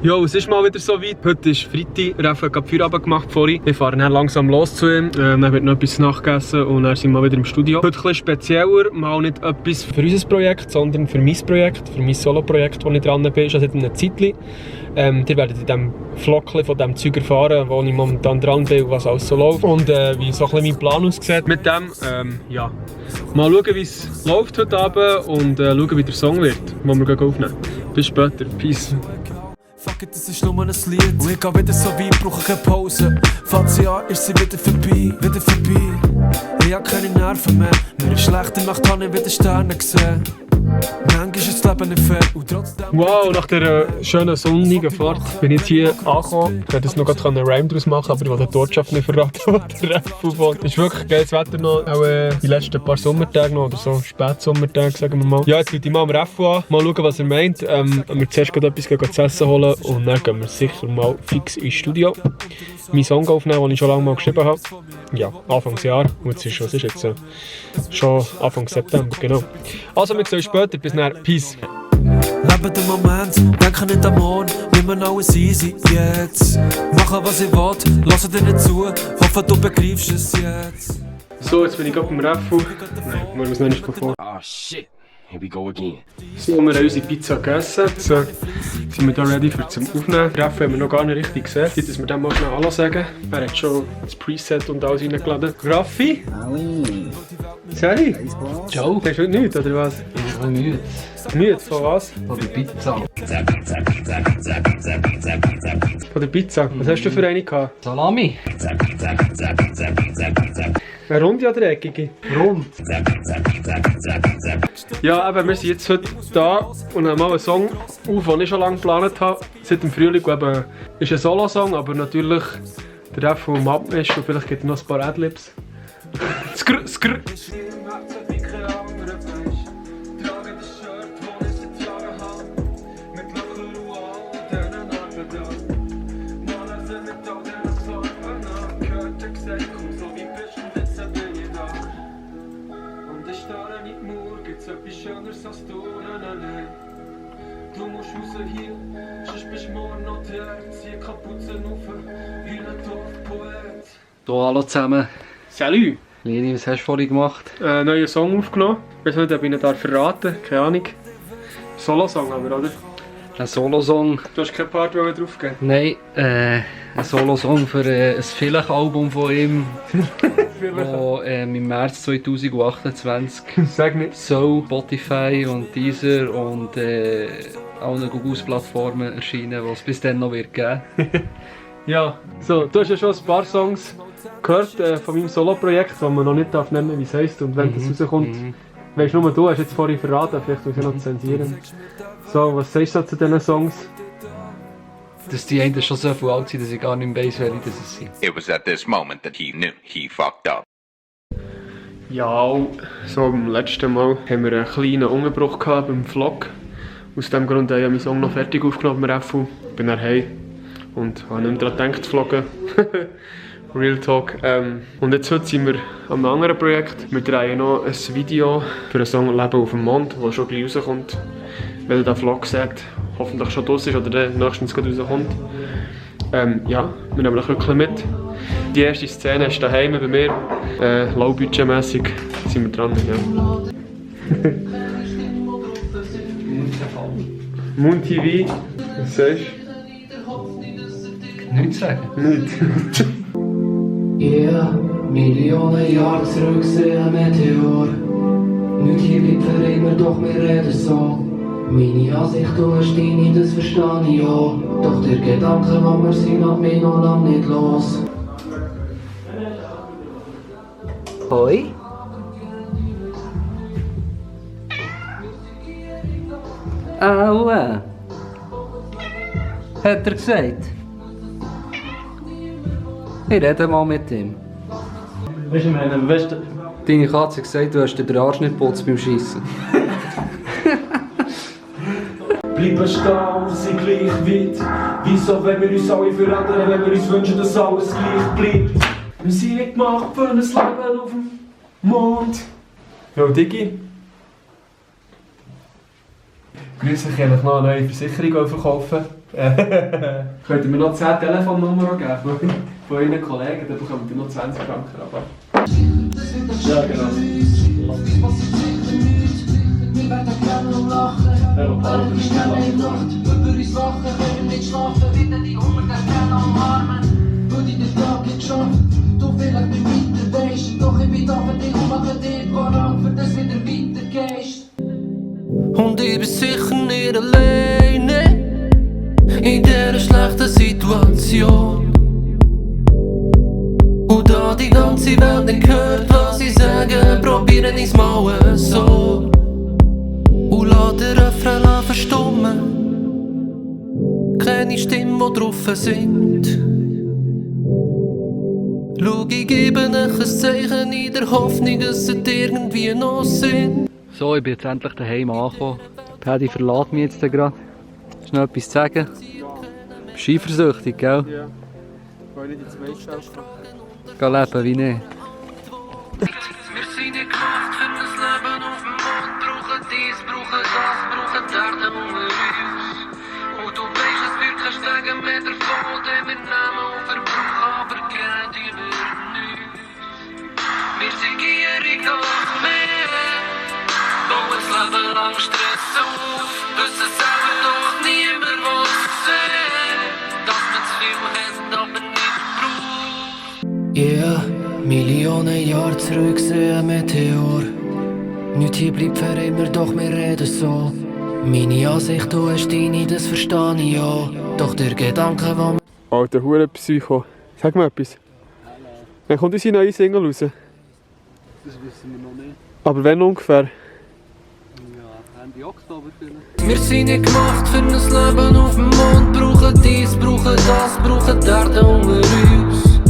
Jo, es ist mal wieder so weit. Heute ist Freitag. Raffa hat gerade Feierabend gemacht vorhin. Wir fahren dann langsam los zu ihm. Dann wird noch etwas nachgegessen und dann sind wir mal wieder im Studio. Heute ein bisschen spezieller. Mal nicht etwas für unser Projekt, sondern für mein Projekt, für mein Solo-Projekt, wo ich dran bin. Schon seit einem Zeitchen. Ihr werdet in diesem Vlog von diesem Zeug erfahren, wo ich momentan dran bin und was alles so läuft. Und wie so ein bisschen mein Plan aussieht mit dem. Ja. Mal schauen, wie es läuft heute Abend und schauen, wie der Song wird, den wir aufnehmen. Bis später. Peace. Fuck it, das ist nur ein Lied. Und ich geh wieder so weit, brauche keine Pause. Falls ja, ist sie wieder vorbei, wieder vorbei. Ich hab keine Nerven mehr. Mir ist schlecht, in Nacht habe ich wieder Sterne gesehen. Manchmal ist das Leben nicht fair und trotzdem... Wow, nach dieser schönen sonnigen Fahrt bin ich jetzt hier angekommen. Ich hätte jetzt noch einen Rhyme daraus machen, aber ich will die Ortschaft nicht verraten, wo der Ref wohnt. Es ist wirklich geiles Wetter noch, auch die letzten paar Sommertage noch, oder so Spätsommertage, sagen wir mal. Ja, jetzt rufe ich mal am Ref an, mal schauen, was er meint. Wir zuerst etwas zu essen holen und dann gehen wir sicher mal fix ins Studio. Meinen Song aufnehmen, den ich schon lange mal geschrieben habe. Ja, Anfangsjahr. Und was ist jetzt? Schon Anfang September, genau. Also, wir sehen uns später. Bis dann. Peace. Lebe den Moment, denke nicht am Morgen, nimm alles easy jetzt. Mache was ich will, lasse dir nicht zu, hoffe du begreifst es jetzt. So, jetzt bin ich gerade beim Raffu. Nein, muss man es noch nicht vor. Oh shit, here we go again. So, wir haben unsere Pizza gegessen. So, sind wir hier ready für zum Aufnehmen. Raffu haben wir noch gar nicht richtig gesehen. Jetzt müssen wir dem mal schnell Hallo sagen. Er hat schon das Preset und alles reingeladen. Raffi? Halli. Sally? Ciao. Hast du heute nichts, oder was? Ich bin müde. Müde? Von was? Von der Pizza. Von der Pizza. Was hast du für eine gehabt? Salami. Eine runde oder eckige? Rund. Ja, aber wir sind jetzt heute da und haben mal einen Song auf, den ich schon lange geplant habe. Seit dem Frühling. Eben, ist ein Solo-Song, aber natürlich der Ref vom Abmisch und vielleicht gibt es noch ein paar Adlibs. Skrr, skrr. Du musst raus hier, sonst bist du morgen noch der. Zieh Kapuzen auf, heule Dorfpoet. So, hallo zusammen. Salut! Leni, was hast du vorhin gemacht? Einen neuen Song aufgenommen. Ich weiß nicht, ob ich ihn verraten darf, keine Ahnung. Solo-Song aber, oder? Ein Solo-Song. Du hast kein Part drauf geben? Nein, ein Solo-Song für ein Vielleicht-Album von ihm. Das im März 2028 Sag nicht. so Spotify und Deezer und allen Googles-Plattformen erscheinen, die es bis dann noch wird geben. Ja, so, du hast ja schon ein paar Songs gehört von meinem Solo-Projekt, das man noch nicht nennen darf, wie es heisst und wenn das rauskommt. Weißt nur du, hast jetzt vorhin verraten, vielleicht muss ich noch zensieren. So, was sagst du zu diesen Songs? Dass die einen schon so viel alt sind, dass ich gar nicht mehr weiss, welche das sind. It was at this moment that he knew he fucked up. Ja, so beim letzten Mal haben wir einen kleinen Unterbruch gehabt beim Vlog. Aus diesem Grund habe ich meinen Song noch fertig aufgenommen beim Refu. Bin dann heim und habe nicht mehr daran gedacht zu vloggen. Real Talk. Und jetzt heute sind wir an einem anderen Projekt. Wir drehen noch ein Video für den Song «Leben auf dem Mond», der schon gleich rauskommt. Wenn ihr den Vlog seht, hoffentlich schon draussen ist oder der nächstens gerade rauskommt. Ja, wir nehmen noch ein bisschen mit. Die erste Szene ist daheim bei mir. Low-budgetmässig sind wir dran. Ja. Moon TV, was sagst du? Nichts sagen. Nicht. Yeah, Millionen Jahre zurück sehen Meteor. Nicht hier bleibt für immer, doch wir reden so. Meine Ansicht, du hast deine, das verstehe ich auch. Doch der Gedanke, wo wir sind, hat mich noch lange nicht los. Hoi. Aua. Hat er gesagt? Ich rede mal mit ihm. Weißt du, Deine Katze hat gesagt, du hast dir den Arsch nicht geputzt beim Schiessen. Bleiben stehen und sind gleich weit. Wieso, wenn wir uns alle verändern, wenn wir uns wünschen, dass alles gleich bleibt? Wir sind nicht gemacht für ein Leben auf dem Mond. Jo, Digi. Grüß dich, ich noch eine neue Versicherung verkaufen. Könnt ihr mir noch 10 Telefonnummern geben von euren Kollegen, dann bekommt ihr noch 20 Franken Rabatt. Ja, genau. Wir werden gerne und lachen. Während wir schnell in Nacht über uns wachen, können nicht schlafen. Wieder die Hunger gerne umarmen. Würde ich den Tag nicht schaffen, du vielleicht nicht weiter weisst. Doch ich bin da für dich und mache dir parat, für das wieder weitergehst. Und ich bin sicher nicht alleine in dieser schlechten Situation. Und da die ganze Welt nicht hört, was ich sage, probieren ich's mal so. Und lass den Refrain verstummen. Keine Stimme, die drauf singt. Schau, ich gebe euch ein Zeichen in der Hoffnung, es wird irgendwie noch Sinn. So, ich bin jetzt endlich daheim angekommen. Paddy verlässt mich jetzt gerade. Hast du noch etwas zu sagen? Bist du eifersüchtig, gell? Ja. Weil nicht ins Mädchen Geh leben wie nicht. Wir sind nicht gemacht für das Leben auf dem Mond. Brauchen dies, brauchen das, brauchen die Erde unter uns. Und du weisst, es wird kein Stegenmeter davon, den wir nehmen und verbrauchen, aber geben die wir nichts. Wir sind gierig nach mehr, bauen das Leben lang Stress auf. Wissen selber doch niemand, was sehen, dass man zu viel hat, aber nicht braucht. Yeah, Millionen Jahre zurück sehe ein Meteor. Nicht hier bleibt für immer, doch wir reden so. Meine Ansicht, du hast deine, das verstehe ich ja. Doch der Gedanke, wo Alter, hure Psycho. Sag mal etwas. Wann kommt unsere neue Single raus? Das wissen wir noch nicht. Aber wenn ungefähr? Ja, Ende Oktober vielleicht. Wir sind nicht gemacht für ein Leben auf dem Mond. Brauchen dies, brauchen das, brauchen die Erde unter uns.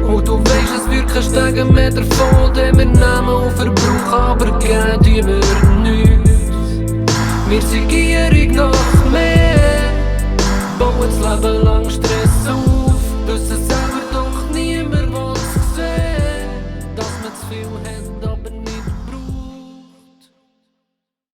Und du weisst, es wird kein Stegenmeter davon, den wir nehmen und verbrauchen, aber geben die wir nichts. Wir sind gierig nach mehr, bauen das Leben lang Stress auf. Wissen